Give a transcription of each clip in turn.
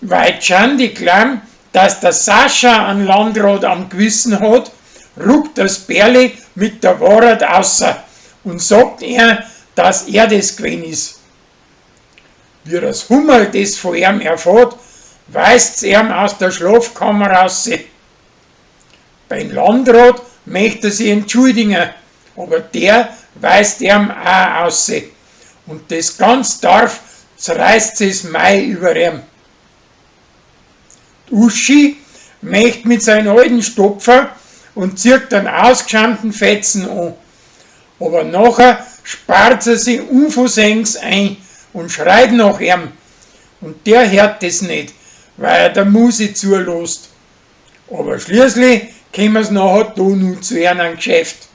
Weil d'Schandi glauben, dass der Sascha an Landrat am Gewissen hat, ruckt das Bärli mit der Wahrheit außer und sagt ihr, dass er das gewesen ist. Wie das Hummerl das von ihm erfährt, weist's ihm aus der Schlafkammer raus. Beim Landrat möchte er sich entschuldigen, aber der weist ihm auch aus. Und das ganz Dorf zerreißt sich's Mai über ihm. Die Uschi möcht mit seinen alten Stopfer und zieht den ausgeschäumten Fetzen an. Aber nachher spart sie sich unversehens ein und schreit nach ihm. Und der hört das nicht, weil er der Musi zulässt. Aber schließlich kommen's nachher da nu zu einem Geschäft.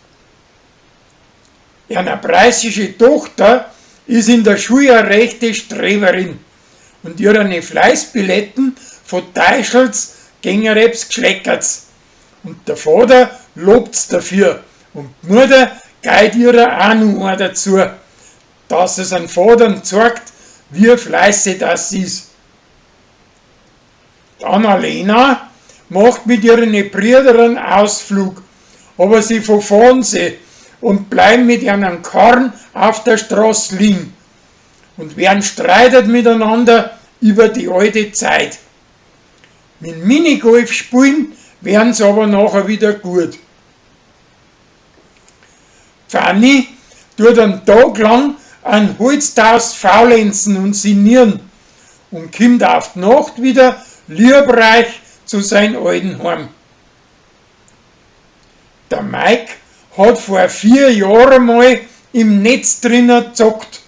Eine preußische Tochter ist in der Schule eine rechte Streberin und ihre Fleißbilletten verteischelt's gegen Reps Geschleckert's. Und der Vater lobt's dafür und die Mutter geht ihrer auch noch einen dazu, dass es an Vater zeigt, wie fleißig das ist. Die Annalena macht mit ihren Brüdern einen Ausflug, aber sie verfahren sie und bleiben mit ihren Karren auf der Straße liegen und werden streitet miteinander über die alte Zeit. Mit Minigolf spielen werden sie aber nachher wieder gut. Fanny tut einen Tag lang an Holztaus faulenzen und sinnieren und kommt auf die Nacht wieder liebreich zu seinem alten Heim. Der Mike hat vor 4 Jahren mal im Netz drinnen gezockt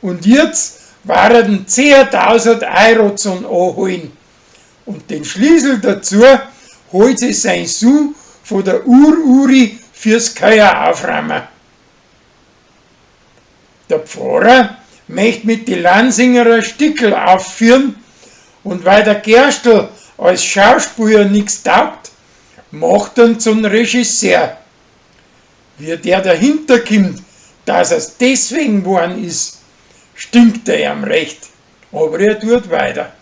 und jetzt waren 10.000 Euro zum Anholen. Und den Schlüssel dazu holt sich sein Sohn von der Ur-Uri fürs Keuer aufräumen. Der Pfarrer möchte mit die Lansinger ein Stickel aufführen und weil der Gerstl als Schauspieler nix taugt, macht er ihn zum Regisseur. Wie der dahinter kommt, dass er's deswegen geworden ist, stinkt er ihm recht, aber er tut weiter.